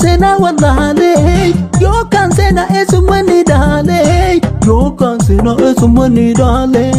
seenaa wallaalee yookaan seenaa eessuma ni dhaalee yookaan seenaa eessuma ni dhaalee.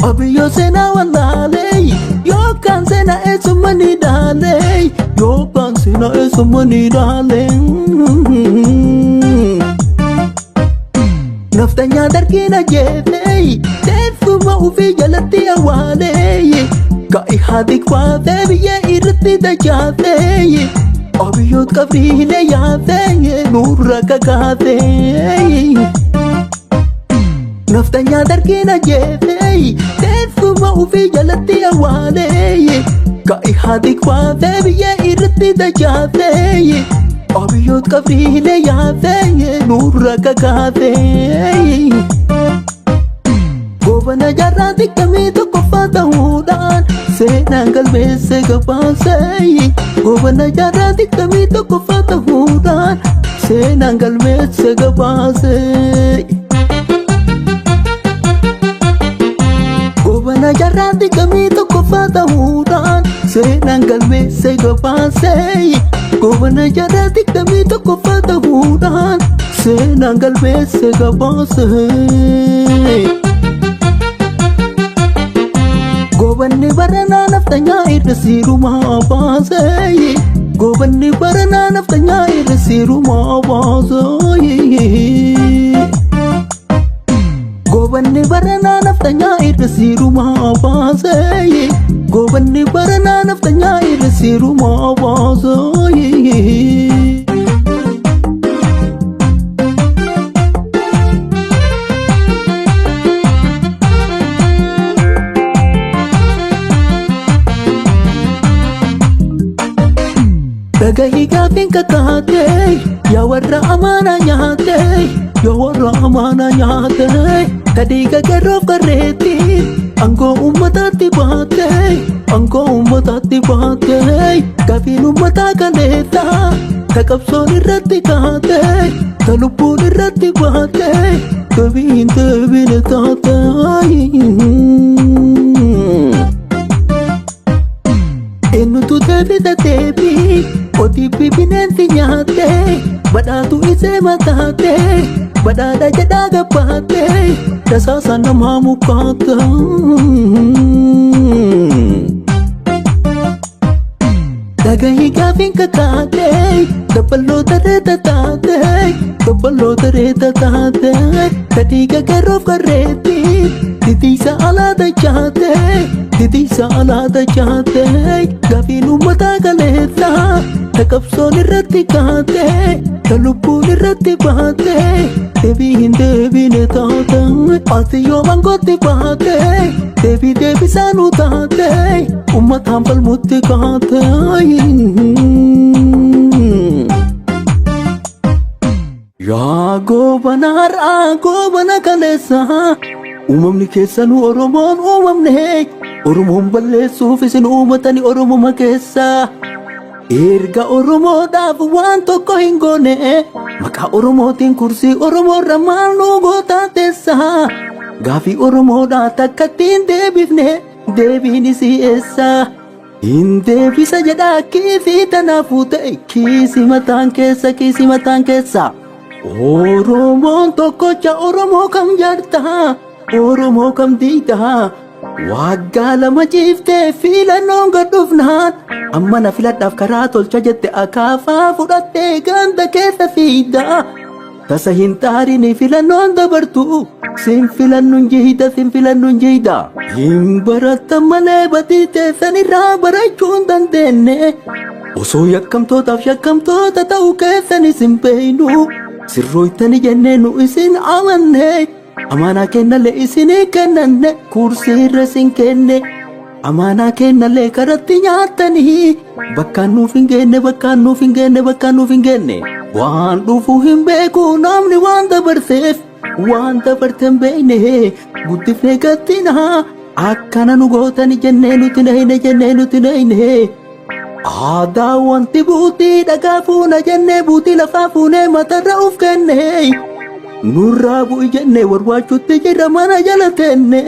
Abiyyoo seenaa wallaalee yookaan seenaa eessuma ni dhaalee yookaan seenaa eessuma ni dhaalee. Naftanyaa dargiin ajjeefee teessuma ofii jalatti awwaalee ka'i haati kwaatee biyyee irratti dachaatee abiyyoot qabriilee yaatee nurra kakaatee. Naftanyaa dargiin ajjeefee teessuma ofii jalatti awwaalee ka'i haati kwaatee biyyee irratti dachaatee. Abiyyoot qabriilee yaatee nurra kakaatee. Goobana jaarraa 21ffaa ta'uudhaan seenaan galmeesse gabaasee. Goobana jaarraa 21ffaa ta'uudhaan seenaan galmeesse gabaasee. Goobana jaarraa 21ffaa ta'uudhaan seenaan galmeesse gabaasee. Goobana jaarraa 21ffaa ta'uudhaan seenaan galmeesse gabaasee. Goobanni baranaa naftanyaa irra siirumaa baasee. Goobanni baranaa naftanyaa irra siirumaa baasee. Goobanni baranaa naftanyaa irra siirumaa baasee. Goobanni baranaa naftanyaa irra siirumaa baasee. Dhagahii gaafiin kakaatee yaa warra amaanaa nyaatee yaa warra amaanaa nyaatee tadhiiga garoof garreetti aangoo uummataatti baatee aangoo uummataatti baatee gaafiin uummataa kaleessa ta qabsoon irratti kaatee ta lubbuun irratti baatee deebii hin deebine taatee. Eenyutu deebisa deebii ODP bineensi nyaatee badhaatu isee mataatee badhaadha jedhaa gabbaatee tasaasa namaa mukaate. Dhagahii gaafiin kakaatee dabballoota reeta taatee dabballoota reeta taatee tadhiiga garoof garreetti titiisa alaa dachaatee titiisa alaa dachaatee gaafiin uummataa kaleessa ta qabsoon irratti kaatee ta lubbuun irratti baatee deebii hin deebine taate ati yoo mangootti baatee deebii deebisaanuu taatee uummataan falmutti kaatee. Yaa goobana har'aa goobana kaleessa uumamni keessanuu Oromoon uumamne Oromoon balleessuuf isin uumatani Oromoma keessa. Erga Oromoodhaaf waan tokko hin goone maqaa Oromootiin kursii Oromoorra maal nu gootaa teessa. Gaafii Oromoodhaa takkatti hin deebifne deebiin isii eessa. Hin deebisa jedhaa kiisii tanaafuu ta'e kiisii mataan keessa kiisii mataan keessa. Oromoon tokkocha Oromoo kam jaartaa Oromoo kam diidaa waggaa 2 ciiftee filannoon gad dhufnaan amma na filadhaaf karaa tolcha jette akaafaa fudhattee ganda keessa fiidaa. Tasa hin xaarini filannoon dabartu sin filannuun jihida sin filannuun jihida. Hin barattan malee badii teessan irraa barachuu hin dandeenye. Osoo yakkamtootaaf shakkamtoota ta'uu keessan isin beeynu sirrooytani jennee nu isin amanne. Amaanaa kennallee isinii kennanne kursii irra isin kenne. Amaanaa kennallee karatti nyaattanii bakkaan nuuf hin geenne bakkaan nuuf hin geenne bakkaan nuuf hin geenne. Waan dhufu hin beeku namni waan dabarseef waan dabarte hin beekne guddifnee gattinaa akkana nu gootani jennee nuti nahine jennee nuti nahine. Aadaa wanti buutii dhagaa fuuna jennee buutii lafaa fuunee matarra uf kenne. Nurraa bu'i jennee warwaachuutti jirra mana jala teenne.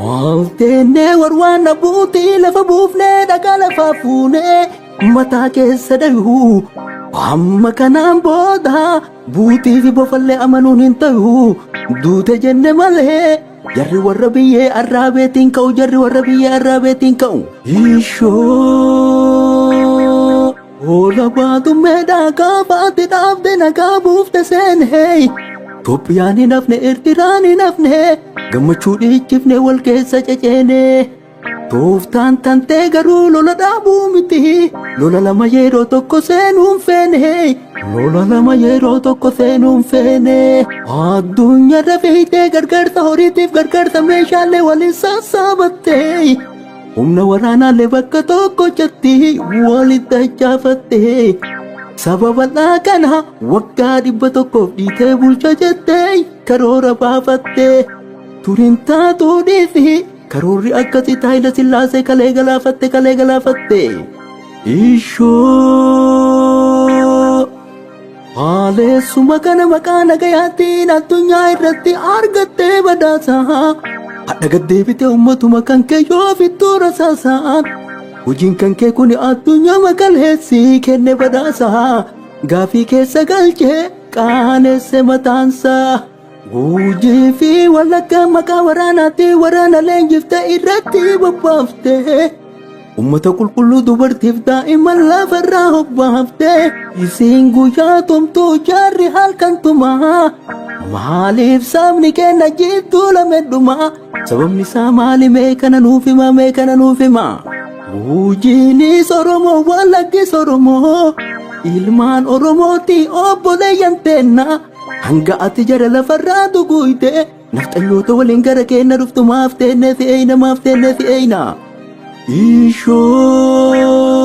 Maal teennee warwaan abbuutii lafa buufnee dhagaa lafaa fuunee mataa keessa dhayuu. Amma kanaan booda buutii fi bofallee amanuun hin ta'u. Duute jenne malee jarri warra biyyee arraabeetiin ka'u, jarri warra biyyee arraabeetiin ka'u. Ishoo hoola baatummeedhaa gaafaatti dhaabde nagaa buufte seenee. Itoophiyaan hin hafne, Eertiraan hin hafne, gammachuu dhiichifne wal keessa ceceene. Tooftaan tantee garuu lola dhaabuu miti. Lola lama yeroo tokko seenuun feene. Lola lama yeroo tokko seenuun feene. Addunyaarra fiigdee gargaarsa horiitiif gargaarsa meeshaalee waliin sassaabattee. Humna waraanaallee bakka tokko jetti walitti dachaafatte. Saba bal'aa kana waggaa 100f dhiitee bulcha jettee karoora baafatte. Turiin taatuu dhiisi karoorri akkasii Haayila Sillaasee kalee galaafatte, kalee galaafatte. Ishoo haaleessuma kana maqaa nagayaatiin addunyaa irratti argattee badhaasa. Hadha gaddeebitee uummatuma kan kee yoo fittuu rasaasaan. Hojiin kan kee kun addunyaa makaleessi kenne badhaasa. Gaafii keessa galchee qaanesse mataansaa. Gujii fi Wallaggaa maqaa waraanaatti waraana leenjiftee irratti bobbaafte. Uummata qulqulluu dubartiif daa'imman lafarraa hobbaafte. Isiin guyyaa tumtuu jaarri halkan tumaa. Maaliif sabni keenya jidduu lamedhuma? Sababni isaa maali, mee kana nuuf hima, mee kana nuuf hima? Gujiinis Oromoo, Wallaggis Oromoo, ilmaan Oromooti obboleeyyan teenna. Hanga ati jara lafarraa duguuyte nafxanyoota waliin gara keenya dhuftu maaf teennee si eeyna, maaf teennee si eeyna?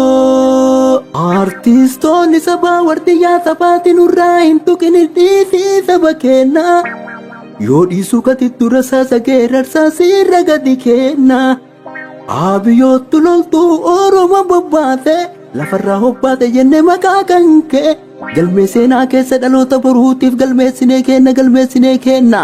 Ishoo artistoonni sabaa wardiyyaa sabaati nurraa hin tuqin, dhiisii saba kenna. Yoo dhiisuu kati dura saasa geerarsaa siirra gadi kenna. Abiyyoottu loltuu Oromoo bobbaate lafarraa hobbaate jenne maqaa kan kee galmee seenaa keessa dhaloota boruutiif galmeessinee kenna, galmeessinee kenna.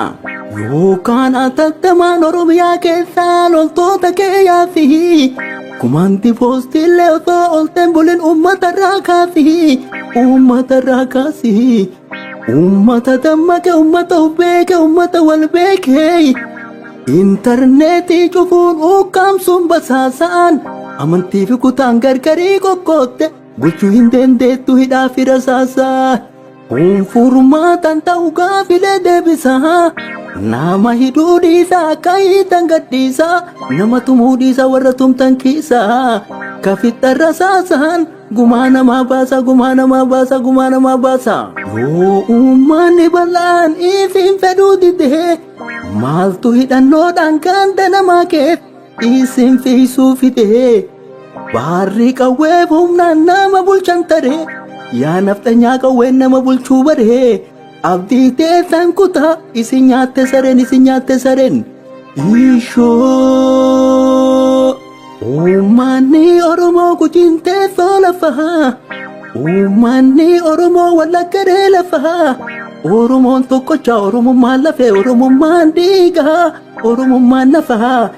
Yookaan atattamaan Oromiyaa keessaa loltoota kee yaasi. Kumaanti poostiillee osoo olteen bulin uummata irraa kaasi. Uummata irraa kaasi. Uummata dammaqe, uummata beeke, uummata wal beeke. Intarneetii cufuun ukkaamsuun basaasaan amantii fi kutaan gargarii qoqqootte bulchuu hin dandeettu hidhaa fi rasaasaa. Kun furmaatan ta'u gaafilee deebisaa. Nama hidhuu dhiisaa, akka hiitan gadhiisaa, nama tumuu dhiisaa, warra tumtan kiisaa. Kafixxa rasaasaan gumaa namaa baasa, gumaa namaa baasa, gumaa namaa baasa. Yoo uummanni bal'aan isin fedhuu didee maaltu hidhannoodhaan ganda namaa keessa isin fiisuu fidee? Baarri qawwee humnaan nama bulchan taree, yaa nafxanyaa qawween nama bulchuu baree, abdii teessan kutaa isin nyaatte sareen, isin nyaatte sareen. Ishoo uummanni Oromoo Gujiin teessoo lafaa, uummanni Oromoo Wallaggaree lafaa, Oromoon tokkocha, Oromummaan lafee, Oromummaan dhiigaa, Oromummaan nafaa.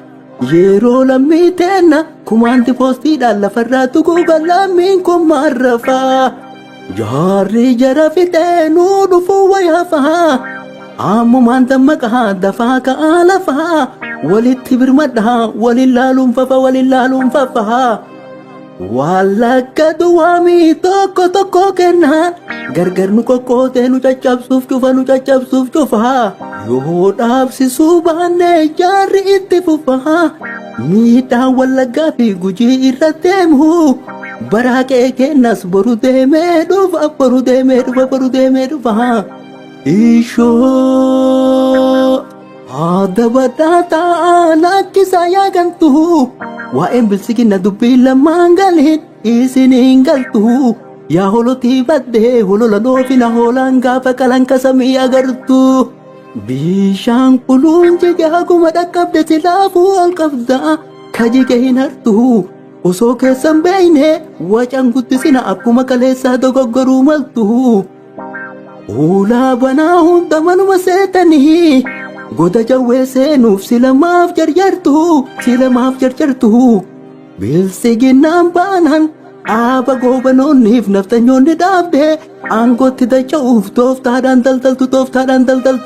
Yeroo lammii teenna kumaanti poostiidhaan lafarraa tuquuga lammiin kun maarrafaa. Jaarri jara fixee nuu dhufuu wayaafaa. Ammumaan dammaqaa, dafaa ka'aa lafaa, walitti birmadhaa, waliin laaluun fafa, waliin laaluun fafa. Wallagga duwwaamii tokko tokko kennaan gargar nu qoqqootee nu caccabsuuf cufa, nu caccabsuuf cufa. Yoo dhaabsisuu baanne jaarri itti fufa. Miidhaan Wallaggaa fi Gujii irra deemu baraa qe'ee kennas boru deemee dhufa, boru deemee dhufa, boru deemee dhufa. Ishoo haada badhaa taa'aa lakkisaa yaagantu, waa'een bilsigina dubbii lamaan galiin isiniin galtu. Yaa holotii baddee holola loofina, hoolaan gaafa qalan kasamii agartu. Bishaan quluun jige haguma dhaqqabde silaafuu ol qabda, kajige hin hartu. Osoo keessan beeyne wacan guddisina, akkuma kaleessaa dogoggoruu maltu. Ulaa banaa hunda manuma seetanii Goda jawwee seenuuf silamaaf jarjartu, silamaaf jarjartu. Biltsiginnaan baanaan dhaaba goobanoonniif naftanyoonni dhaabde aangootti dacha'uuf tooftaadhaan daldaltu, tooftaadhaan daldaltu.